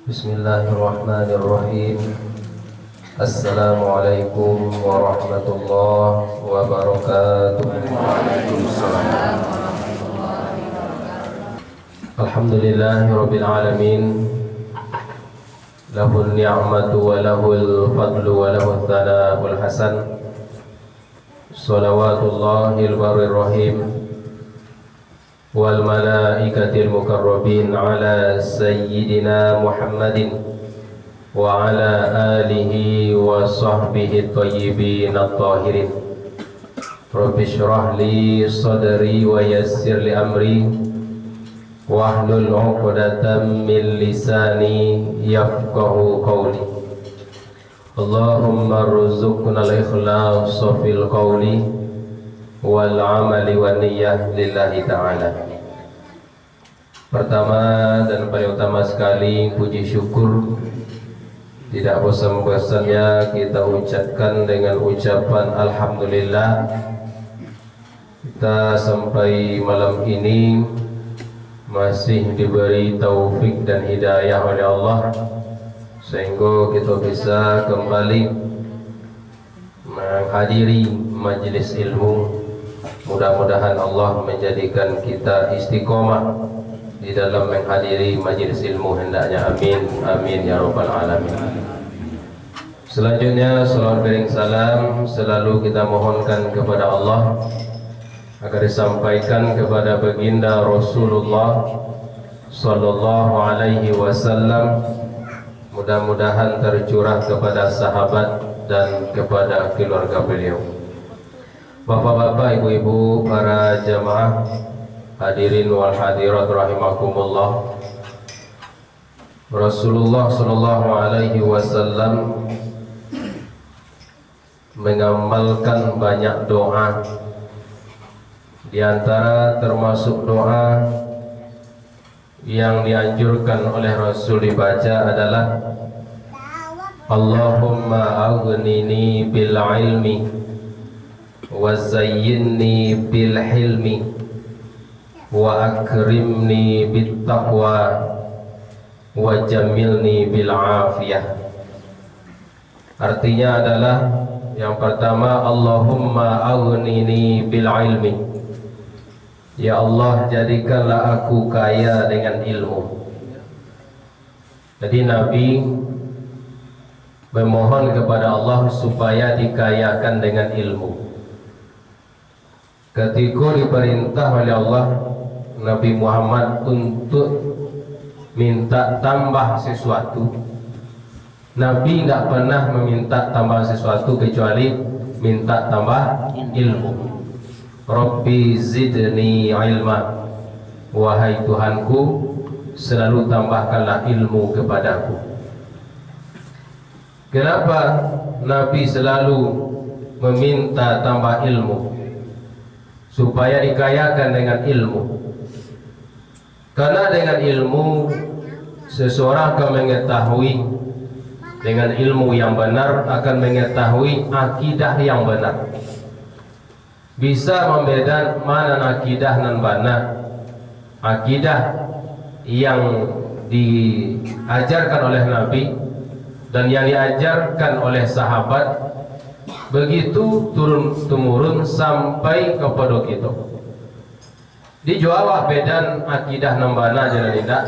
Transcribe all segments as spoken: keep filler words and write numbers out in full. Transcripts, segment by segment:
Bismillahirrahmanirrahim. Assalamualaikum warahmatullahi wabarakatuh. Alhamdulillahirabbil alamin. Lahun ni'matu wa lahul fadlu wa lahul tsana'ul hasan. Shalawatullahil barrir rahim wal malaikatil muqarrabin ala sayyidina Muhammadin wa ala alihi wa sahbihi thayyibin thahirin. Rabbi shrah li sadri wa yassir li amri wahlul 'uqdatam min lisani yafqahu qawli. Allahumma rzuqnal ikhlasa fil qawli wal amali wan niyyah lillahi ta'ala. Pertama dan paling utama sekali, puji syukur tidak bosan-bosannya kita ucapkan dengan ucapan alhamdulillah. Kita sampai malam ini masih diberi taufik dan hidayah oleh Allah, sehingga kita bisa kembali menghadiri majelis ilmu. Mudah-mudahan Allah menjadikan kita istiqomah di dalam menghadiri majelis ilmu hendaknya. Amin, amin ya rabbal alamin. Selanjutnya, salawat beriring salam selalu kita mohonkan kepada Allah agar disampaikan kepada baginda Rasulullah sallallahu alaihi wasallam. Mudah-mudahan tercurah kepada sahabat dan kepada keluarga beliau. Bapak-bapak, ibu-ibu, para jamaah hadirin wal hadirat rahimakumullah. Rasulullah sallallahu alaihi wasallam mengamalkan banyak doa. Di antara termasuk doa yang dianjurkan oleh Rasul dibaca adalah, "Allahumma aghnini bil ilmi, wa zayyinni bil hilmi, wa akrimni bit taqwa, wa jamilni bil afiyah." Artinya adalah, yang pertama, "Allahumma aghnini bil ilmi." Ya Allah, jadikanlah aku kaya dengan ilmu. Jadi, Nabi memohon kepada Allah supaya dikayakan dengan ilmu. Ketika diperintah oleh Allah Nabi Muhammad untuk minta tambah sesuatu, Nabi nggak pernah meminta tambah sesuatu kecuali minta tambah ilmu. "Rabbi zidni ilma." Wahai Tuhanku, selalu tambahkanlah ilmu kepadaku. Kenapa Nabi selalu meminta tambah ilmu? Supaya dikayakan dengan ilmu. Karena dengan ilmu, seseorang akan mengetahui, dengan ilmu yang benar akan mengetahui akidah yang benar. Bisa mambeda ma nan akidah nan bana, akidah yang diajarkan oleh Nabi dan yang diajarkan oleh sahabat, begitu turun-temurun sampai kepada kita. Dijawab bedan akidah nan bana jo nan indak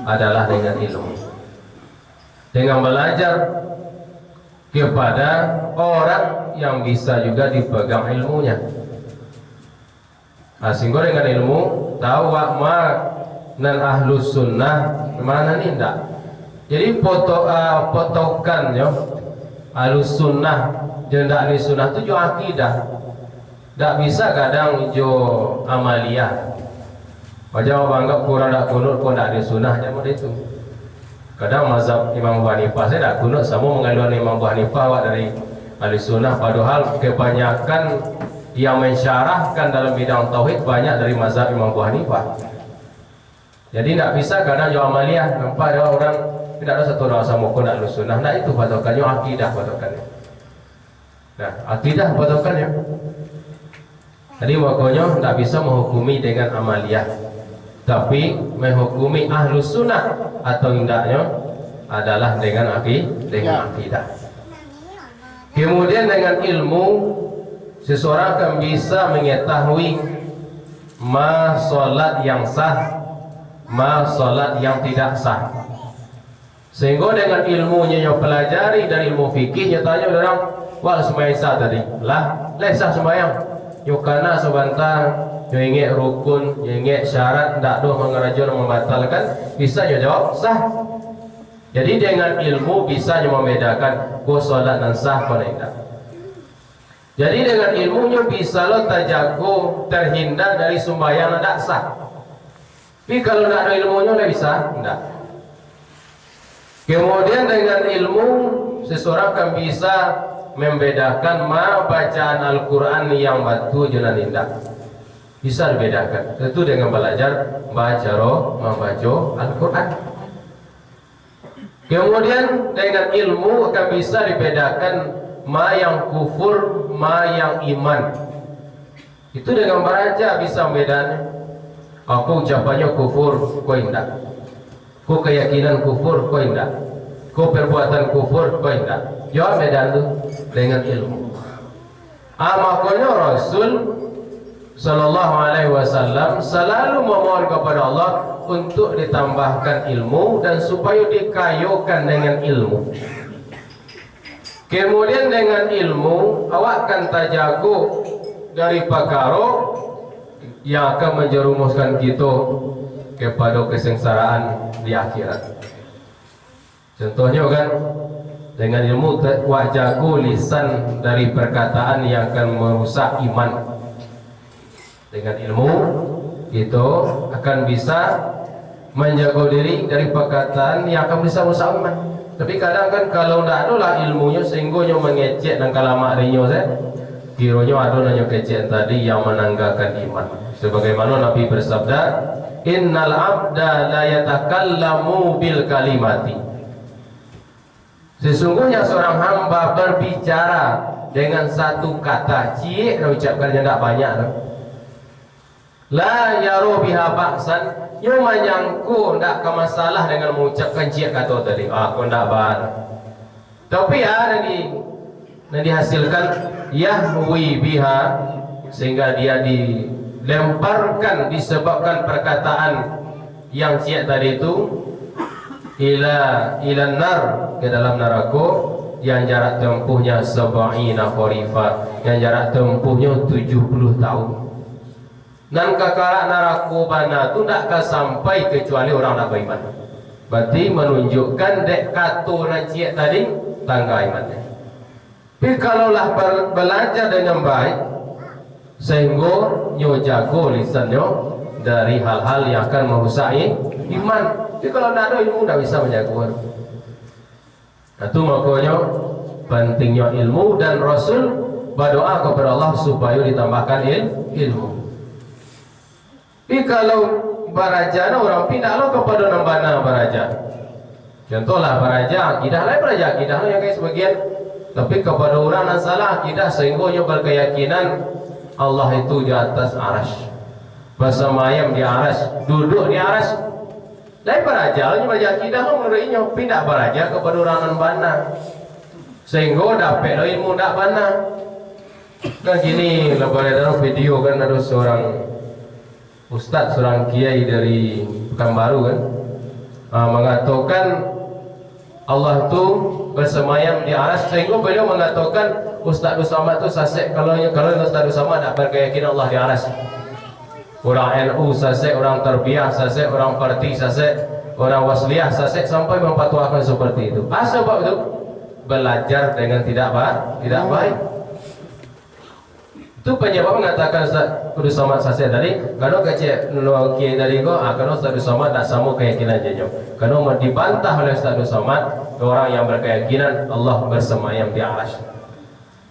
adalah dengan ilmu. Dengan belajar kepada orang yang bisa juga dipegang ilmunya. Nah, sehingga dengan ilmu, tahu wak ma nan ahlu sunnah, ma nan indak. Jadi, poto-, ah, potokannyo ahlu sunnah jo ndak ahlu sunnah tu jo akidah. Ndak bisa kadang jo amaliah. Wajar urang anggap kurang dak kunut pun dak ado sunnah, jan model itu. Kadang mazhab Imam Abu Hanifah saja dak kunut, samo mangaluan Imam Abu Hanifah awak dari ahli sunnah, padahal kebanyakan yang mensyarahkan dalam bidang tauhid banyak dari mazhab Imam Abu Hanifah. Jadi ndak bisa kadang jo amaliah, nampak ado urang, ndak ado satu urang samo ko ndak ahli sunnah, ndak itu patokannyo, akidah patokannyo. Nah, akidah patokannyo. Jadi, makonyo ndak bisa mahukumi dengan amaliah. Tapi, menghukumi ahlu sunnah atau indaknyo adalah dengan aki-, dengan Ya. akidah. Kemudian, dengan ilmu, seseorang akan bisa mengetahui ma salat yang sah, ma salat yang tidak sah. Sehingga dengan ilmunyo nyo pelajari dari ilmu fikih, nyo tanyo urang, "Wak, sumbayang sah tadi?" "Lah, lai sah sumbayang." Nyo kana sabanta, nyo ingek rukun, nyo ingek syarat, ndak doh mangarajo nan mambatalkan, bisa nyo jawab, "Sah." Jadi, dengan ilmu bisa nyo mambedakan, ko salat nan sah, ko nan indak. Jadi, dengan ilmunyo bisa lo tajago, terhindar dari sumbayang nan dak sah. Tapi kalau ndak ado ilmunyo, ndak bisa, ndak. Kemudian, dengan ilmu, seseorang kan bisa membedakan ma bacaan Al-Quran yang batua jo nan indak. Bisa dibedakan. Tentu dengan belajar baca roh, mambaco Al-Quran. Kemudian, dengan ilmu akan bisa dibedakan ma yang kufur, ma yang iman. Itu dengan baraja bisa membedakan. Ko ucapannyo kufur, ko indak. Ko keyakinan kufur, ko indak. Ko perbuatan kufur, ko indak. Jawab bedakan tu dengan ilmu. Ah, makonyo Rasul sallallahu alaihi wasallam salalu memohon kepada Allah untuk ditambahkan ilmu dan supayo dikayokan dengan ilmu. Kemudian, dengan ilmu, awak kan tajago dari pakaro yang akan menjerumuskan kito kepada kesengsaraan di akhirat. Contohnyo kan, dengan ilmu te-, wak jago lisan dari perkataan yang akan merusak iman. Dengan ilmu, kito akan bisa manjago diri dari perkataan yang akan bisa merusak iman. Tapi kadang kan, kalau ndak ado lah ilmunyo, sehinggo nyo mangecek nan ka lamak dinyo sajo, kironyo ado nan nyo kecek tadi yang mananggakan iman. Sebagaimana Nabi bersabda, "Innal abda la yatakallamu bil kalimati." Sesungguhnya seorang hamba berbicara dengan satu kata, ciek nan ucapkan, nyo ndak banyak tu. La yaro biha ba'san, nyo manyangko ndak ka masalah dengan mengucapkan ciek kato tadi. Ah, ko ndak bana. Tapi, ah, nan di-, nan dihasilkan, yahwi biha, sehingga dia dilemparkan disebabkan perkataan yang ciek tadi tu, ila, ilan nar, ke dalam narako, yang jarak tempuhnya sab'ina kharifa, yang jarak tempuhnyo tujuh puluh tahun. Nan ka karak narako bana tu ndak ka sampai kecuali urang ndak baiman. Berarti manunjukkan dek kato nan ciek tadi, tangga imannyo. Tapi kalau lah ber-, balaja dengan baik, sehinggo nyo jago lisannyo dari hal-hal yang akan marusak i-, iman. Tapi kalau ndak ado ilmu, ndak bisa manjago. Nah, tu makonyo pentingnyo ilmu, dan Rasul badoa kepada Allah supayo ditambahkan il-, ilmu. Tapi kalau baraja no urang, pindaklah kapado nan bana baraja. Contohlah, baraja akidah, lain baraja akidah no yang kayak sebagian. Tapi kapado urang nan salah akidah, sehinggo nyo berkeyakinan Allah itu di atas aras. Basamayam di aras, duduk di aras. Lain baraja, nyo baraja akidah no menurut inyo, pindak baraja kapado urang nan bana. Sehinggo dapek lo ilmu ndak bana. Kan kini lah beredar video kan, ado seorang ustaz, seorang kiai dari Pekanbaru kan, ah, mangatokan Allah tu basamayam di aras, sehinggo beliau mangatokan Ustaz Abdul Samad tu sasek. Kalau, kalau Ustaz Abdul Samad ndak berkeyakinan Allah di aras. Urang N U sasek, urang Tarbiyah sasek, urang Parti sasek, urang Wasliyah sasek, sampai mampatuahkan seperti itu. Ah, sebab tu, belajar dengan tidak ba-, tidak baik. Itu penyebab mengatakan Ustaz Abdul Samad sasek tadi, kalau kecek nulung kiai tadi ko, ah, kalau Ustaz Abdul Samad tak sama keyakinan jenyo. Kalau mau dibantah oleh Ustaz Abdul Samad, orang yang berkeyakinan Allah bersemayam di aras.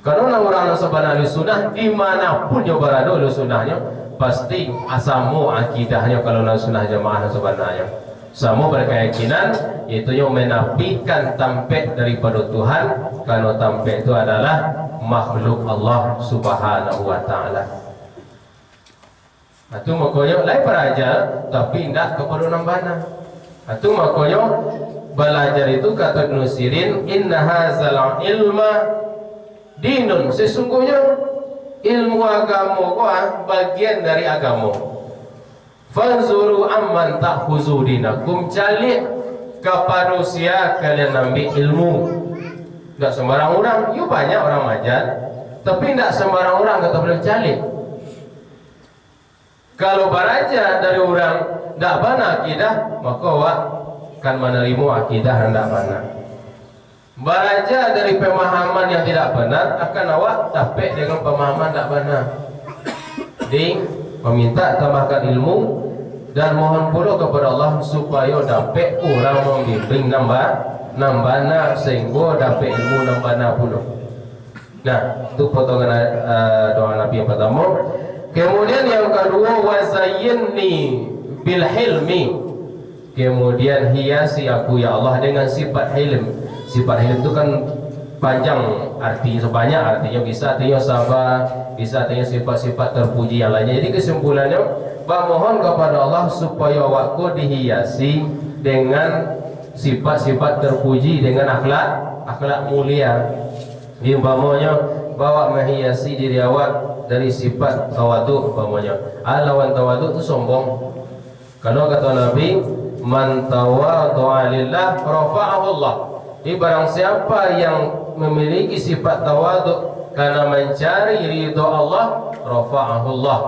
Kalau lah orang nan sabana ahli sunnah, di mana pun nyo barado ahli sunnahnyo, pasti samo akidahnyo kalau nan sunnah jamaah nan sabananyo. Samo berkeyakinan, yaitu nyo menafikan tampek daripado Tuhan, karano tampek itu adalah makhluk Allah Subhanahu wa Ta'ala. Nah, tu makonyo lai baraja, tapi indak kapado nan bana. Nah, tu makonyo balajar itu, kato Ibnu Sirin, "Inna hazal ilma dinun." Sesungguhnyo ilmu agamo ko, ah, bagian dari agamo. "Fanzuru amman ta'khuzu dinakum." Caliak kapado sia kalian ambiak ilmu. Indak sambarang urang, yo banyak urang majan, tapi indak sambarang urang kato baliau caliak. Kalau baraja dari urang ndak bana akidah, mako awak kan manarimo akidah nan ndak bana. Baraja dari pemahaman yang tidak benar, akan awak dapek dengan pemahaman ndak bana. Jadi, maminta tambahkan ilmu, dan mohon pulo kepada Allah supayo dapek urang mambimbing nan ba-, nan bana, sehinggo dapek ilmu nan bana pulo. Nah, tu potongan, eh, doa Nabi yang pertama. Kemudian yang kedua, "Wa zayyinni bil hilmi." Kemudian hiasi aku, ya Allah, dengan sifat hilm. Sifat hilm tu kan panjang artinyo, banyak artinyo. Bisa artinyo sabar, bisa artinyo sifat-sifat terpuji yang lainnya. Jadi kesimpulannya, bamohon kepada Allah supayo awak ko dihiasi dengan sifat-sifat terpuji, dengan akhlak, akhlak mulia. Jadi, umpamonyo, awak mahiasi diri awak dari sifat tawaduk, umpamonyo. Ah, lawan tawaduk tu sombong. Karano kato Nabi, "Man tawadha'a lillah, rafa'ahu Allah." Jadi, barang siapa yang memiliki sifat tawaduk karena mencari ridho Allah, rafa'ahu Allah.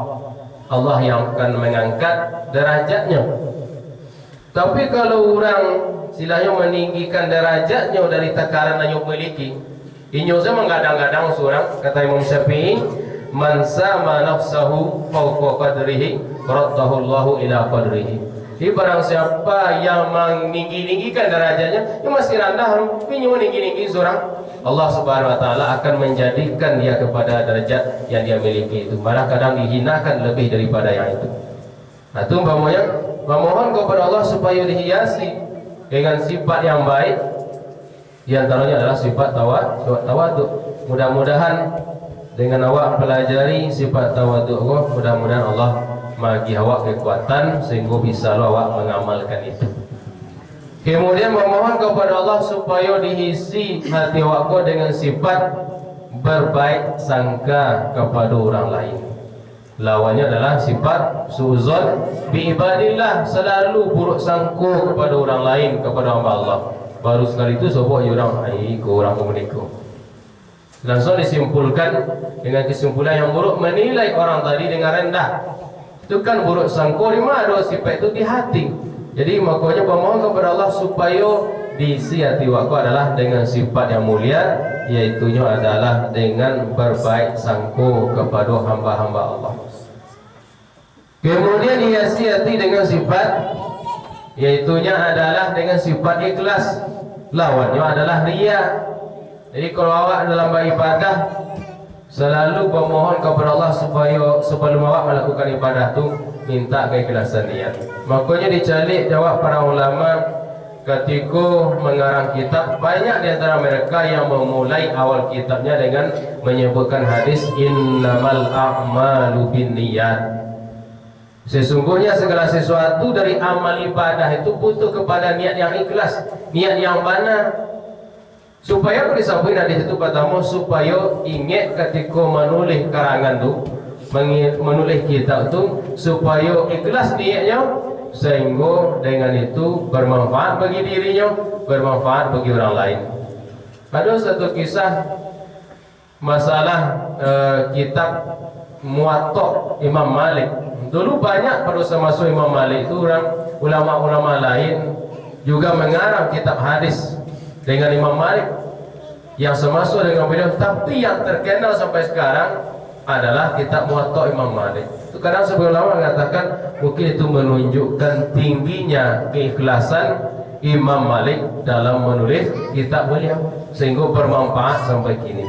Allah yang akan mengangkat derajatnya. Tapi kalau urang, istilahnyo, maninggikan darajatnyo dari takaran nan inyo miliki, inyo sajo manggadang-gadang surang, kata Imam Syafi'i, "Man sama nafsahu fauqa qadrihi, raddahu Allahu ila qadrihi." Jadi, barang siapa yang maninggi-ninggikan darajatnyo, inyo masih randah tu, inyo maninggi-ninggi surang, Allah Subhanahu wa Taala akan menjadikan dia kepada darajat yang dia miliki itu. Malah kadang dihinakan lebih daripada yang itu. Nah, tu umpamonyo, mamohon kepada Allah supayo dihiasi dengan sifat yang baik, di antaronyo adalah sifat tawa-, tawaduk. Mudah-mudahan dengan awak mempelajari sifat tawaduk ko, mudah-mudahan Allah maagiah awak kekuatan sehinggo bisa lo awak mengamalkan itu. Kemudian, mamohon kepada Allah supayo diisi hati awak ko dengan sifat berbaik sangka kepada orang lain. Lawannyo adalah sifat suuzon bi ibadillah, salalu buruk sangko kapado urang lain, kapado hamba Allah. Baru sakali tu sobok jo urang, "Ai, ko urang ko maniko." Langsuang disimpulkan dengan kesimpulan yang buruk, menilai orang tadi dengan rendah. Itu kan buruk sangko, di ma ado sifat itu? Di hati. Jadi, makonyo pamohon kapado Allah supayo diisi ati awak ko adalah dengan sifat yang mulia, yaitunyo adalah dengan berbaik sangko kapado hamba-hamba Allah. Kemudian, hiasi ati dengan sifat, yaitunyo adalah dengan sifat ikhlas, lawannyo adalah riya. Jadi, kalau awak dalam baibadah, salalu bamohon kapado Allah supayo sabalun awak malakukan ibadah tu, mintak kaikhlasan niat. Makonyo dicaliak jawab para ulama katiko mangarang kitab, banyak di antara mereka yang mamulai awal kitabnya dengan menyebutkan hadis, "Innamal a'malu binniyat." Sesungguhnya segala sesuatu dari amal ibadah itu butuh kepada niat yang ikhlas, niat yang bana. Supayo apo disabuik hadis itu? Partamo, supayo ingek katiko manulih karangan tu, mangi-, manulih kitab tu, supayo ikhlas niatnyo, sahinggo dengan itu bermanfaat bagi dirinyo, bermanfaat bagi urang lain. Ado satu kisah masalah, eh, kitab Muwatta Imam Malik. Dulu banyak pado samaso Imam Malik tu urang, ulama-ulama lain juga mangarang kitab hadis dengan Imam Malik yang samaso dengan beliau, tapi yang terkenal sampai sekarang adalah kitab Muwatta Imam Malik. Tu kadang sebagian ulama mengatakan mungkin itu menunjukkan tingginya keikhlasan Imam Malik dalam menulis kitab beliau, sehingga bermanfaat sampai kini.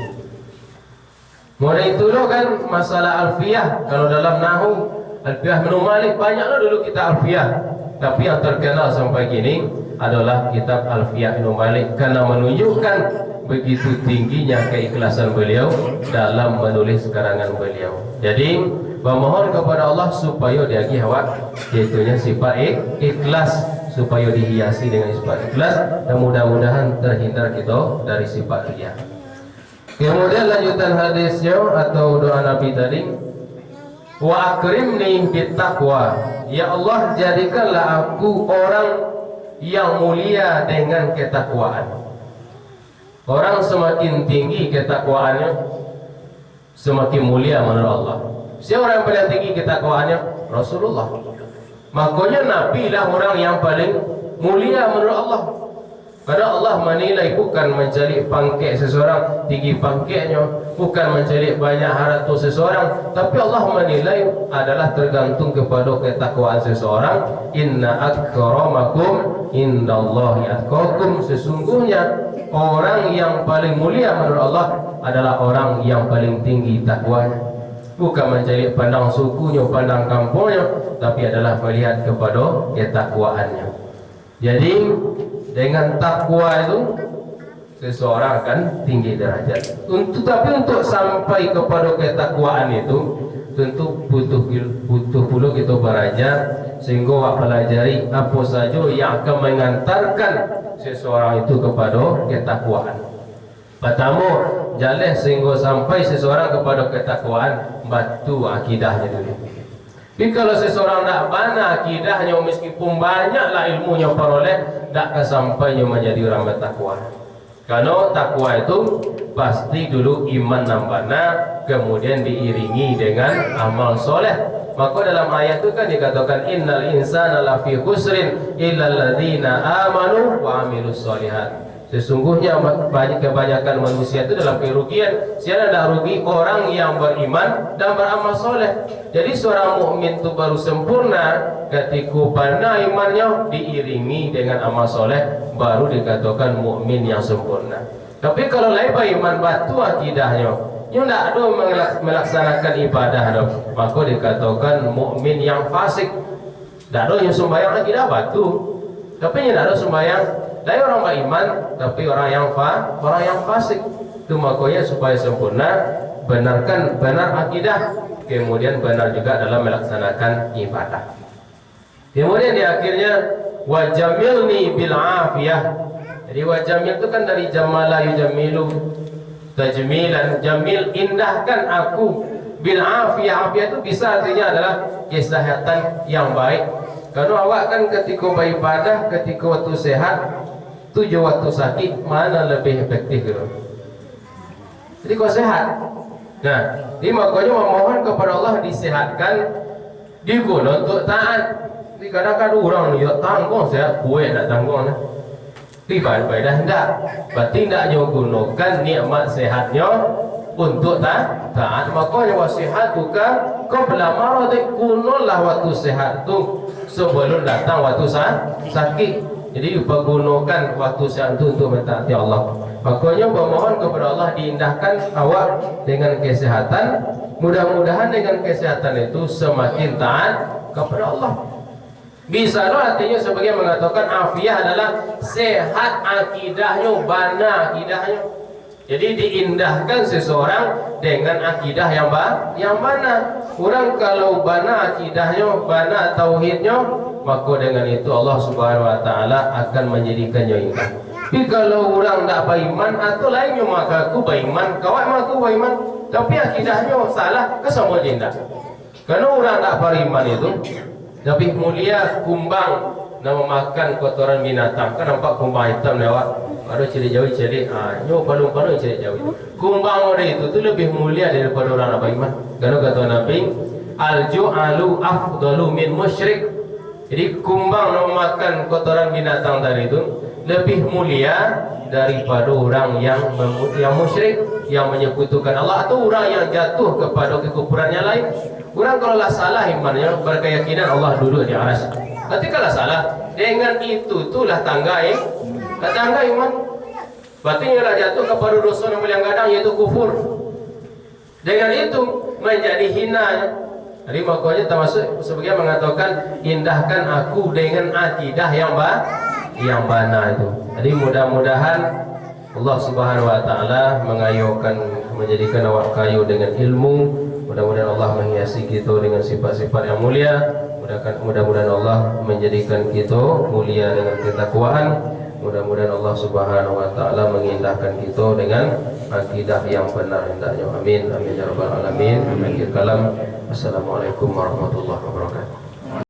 Mulai itu lo kan masalah Alfiyah, kalau dalam nahu, Alfiyah Ibnu Malik, banyak lo dulu kitab Alfiyah. Tapi yang terkenal sampai kini adalah kitab Alfiyah Ibnu Malik, karena menunjukkan begitu tingginya keikhlasan beliau dalam menulis karangan beliau. Jadi, Bamohon kepada Allah supayo diagiah awak, yaitunyo sifat ik-, ikhlas, supayo dihiasi dengan sifat ikhlas, dan mudah-mudahan terhindar kito dari sifat riya. Kemudian lanjutan hadisnyo atau doa Nabi tadi, "Wa akrimni bit taqwa." Ya Allah, jadikanlah aku orang yang mulia dengan ketakwaan. Orang semakin tinggi ketakwaannyo, semakin mulia menurut Allah. Siapa orang yang paling tinggi ketakwaannyo? Rasulullah. Makonyo Nabi lah orang yang paling mulia menurut Allah. Karena Allah menilai bukan mencari pangkek seseorang, tinggi pangkeknyo, bukan mencari banyak harato seseorang, tapi Allah menilai adalah tergantung kepada ketakwaan seseorang. "Inna akramakum indallahi atqakum." Sesungguhnya orang yang paling mulia menurut Allah adalah orang yang paling tinggi takwanya. Bukan mencari pandang sukunyo, pandang kampungnyo, tapi adalah melihat kepada ketakwaannya. Jadi, dengan takwa itu, seseorang akan tinggi derajat. Untuk, tapi untuk sampai kepada ketakwaan itu, tentu butuh, butuh pulo kita belajar, sehingga awak pelajari apa saja yang akan mengantarkan seseorang itu kepada ketakwaan. Pertama, jaleh sehingga sampai seseorang kepada ketakwaan, batu akidahnyo dulu. Tapi kalau seseorang ndak bana akidahnyo, meskipun banyaklah ilmunyo paroleh, ndak ka sampai nyo manjadi urang batakwa. Karano takwa itu pasti dulu iman nan bana, kemudian diiringi dengan amal soleh. Maka dalam ayat tu kan dikatakan, "Innal insana lafi khusrin, illal ladzina amanu wa amilus solihat." Sesungguhnya ma-, banyak, kebanyakan manusia tu dalam kerugian. Siapa nan rugi? Orang yang beriman dan beramal soleh. Jadi, seorang mukmin tu baru sempurna katiko bana imannyo diiringi dengan amal soleh, baru dikatakan mukmin yang sempurna. Tapi kalau lai baiman batu akidahnyo, nyo ndak ado mangelak-, melaksanakan ibadah doh, mako dikatakan mukmin yang fasik. Ndak ado nyo sumbayang akidah batu, tapi nyo ndak ado sumbayang. Lai orang baiman, tapi orang yang fa-, orang yang fasik. Tu makonyo supaya sempurna, benarkan benar akidah, kemudian benar juga dalam melaksanakan ibadah. Kemudian di akhirnya, "Wa jamilni bil afiyah." Jadi, wa jamil tu kan dari jamala yujamilu, tajmilan, jamil, indahkan aku, bil afiyah. Afiyah tu bisa artinya adalah kesehatan yang baik. Karena awak kan ketika beribadah, ketika waktu sehat, tu jo waktu sakit, mana lebih efektif gitu? Jadi, kau sehat. Nah, jadi makonyo memohon kepada Allah disehatkan, diguno untuk taat. Jadi, kadang kan urang ni, yo tangguang sehat, kuek nak tangguang nah. Tapi ba-, baiklah ndak. Berarti ndak nyo gunokan nikmat sehatnyo untuk ta-, taat. Makonyo, "Wa sihatuka qabla maradhik." Gunolah waktu sehat tu sebelum datang waktu sa-, sakit. Jadi, pagunokan waktu sehat tu untuk mentaati Allah. Makonyo, bamohon kepada Allah diindahkan awak dengan kesehatan. Mudah-mudahan dengan kesehatan itu semakin taat kepada Allah. Bisa lo artinyo sebagai mengatakan afiah adalah sehat akidahnyo, bana akidahnyo. Jadi, diindahkan seseorang dengan akidah yang ba-, yang bana. Urang kalau bana akidahnyo, bana tauhidnyo, mako dengan itu Allah Subhanahu Wa Taala akan manjadikannyo indah. Tapi kalau urang ndak baiman, atau lain nyo mangaku baiman, kawak mangaku baiman, tapi akidahnyo salah, ka samo jo indah. Karano urang ndak baiman itu, Labiah mulia kumbang nan mamakan kotoran binatang. Kan nampak kumbang itam lewat. Ado caliak jauah, caliak, ah, nyo paluang-paluang caliak jauah. Kumbang model itu tu labiah mulia daripado urang nan baiman. Karano kato Nabi, "Al-ju'alu afdalu min musyrik." Jadi, kumbang nan mamakan kotoran binatang tadi tu labiah mulia daripado urang yang memu-, yang musyrik, yang manyekutukan Allah, atau urang yang jatuah kapado kakufuran yang lain. Urang kalau lah salah imannyo, bakayakinan Allah duduak di Arasy. Tapi kalau salah, dengan itu tu lah tangga, eh, lah tangga iman. Berarti nyo lah jatuah kapado doso nan paliang gadang, yaitu kufur. Dengan itu, manjadi hina. Jadi, makonyo tamasuk sabagian mangatokan, "Indahkan aku dengan akidah yang ba-, yang bana itu." Jadi, mudah-mudahan Allah Subhanahu Wa Taala mangayokan, manjadikan awak kayo dengan ilmu, Mudah-mudahan Allah menghiasi kita dengan sifat-sifat yang mulia. Mudah-, mudah-mudahan Allah menjadikan kita mulia dengan ketakwaan. Mudah-mudahan Allah Subhanahu wa Taala mengindahkan kita dengan akidah yang benar hendaknya. Amin. Amin ya rabbal alamin. Amin. Akhir kalam. Assalamualaikum warahmatullahi wabarakatuh.